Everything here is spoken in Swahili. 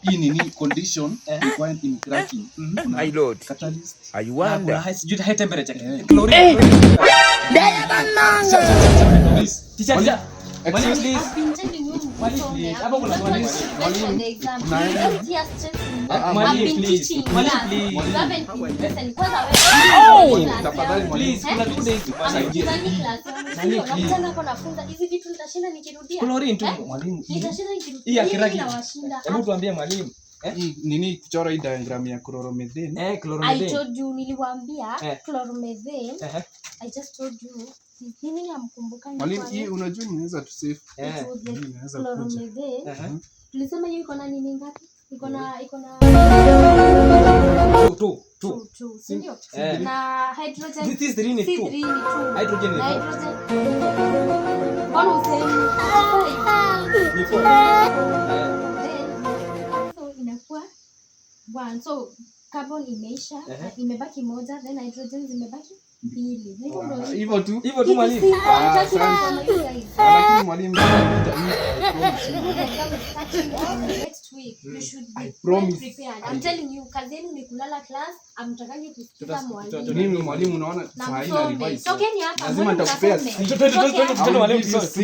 Hii nini, condition required in cracking. Kuna My lord, catalyst. I Na kuna wonder. high, sijui high temperature. Eh. Chlorine. Please. Teacher, teacher. Mwalimu, please. I've been telling you Mwalimu, msome. please. Hapo kuna I've swali. been telling you the exam. Kuna- You don't hear stressing me. Ah, ah, I've Mwalimu, been please. teaching Mwalimu, class. please. You haven't been listening. Kwanza wewe. Class Tafadhali, yangu. mwalimu. Please, kuna 2 days tupate. Amefanya class yangu. Mwalimu, Sio, nakutana hapo nafunza. Hizi vitu nitashinda nikirudia. Chlorine tu. Eh? Mwalimu, hii Nitashinda nikirudia. Hii ya Mimi cracking. nawashinda. Hebu tuambie, mwalimu. Eh? Hii nini, kuchora hii diagram ya chloromethane. Eh, I chloromethane. told you, niliwaambia Eh. chloromethane. I just told you. Nini hamkumbuka? Mwalimu, hii unajua inaweza tu save. Eh. Hii inaweza kuja. Chloromethane. Tulisema hiyo iko na nini ngapi? Iko na Two, two, two. two, two, si ndio? Eh. Na hydrogen This is three ni C two. 3 ni two. Hydrogen ni Na four. hydrogen. Mbona usemi? Five. Ni four. Then, so inakuwa one. So carbon imeisha, imebaki moja, then hydrogen zimebaki mbili. Hivyo ndio Ah, hivyo. hivyo tu. Hivyo tu, mwalimu. Kitu simple, Ah, hamtaki asante. kusoma, you guys. Ah, lakini mwalimu, sasa hii, I promise you. The exam is starting next week. You should be I well promise. prepared. I'm telling you, kazi yenu ni kulala class, hamtakangi kusikiza mwalimu. Mimi mwalimu, unaona Na saa hii na msome. revise. Tokeni hapa, Lazima mbona nitakupea mnasome? C. Twende, twende, twende, Toke twende, mwalimu, I will give you tusome. C.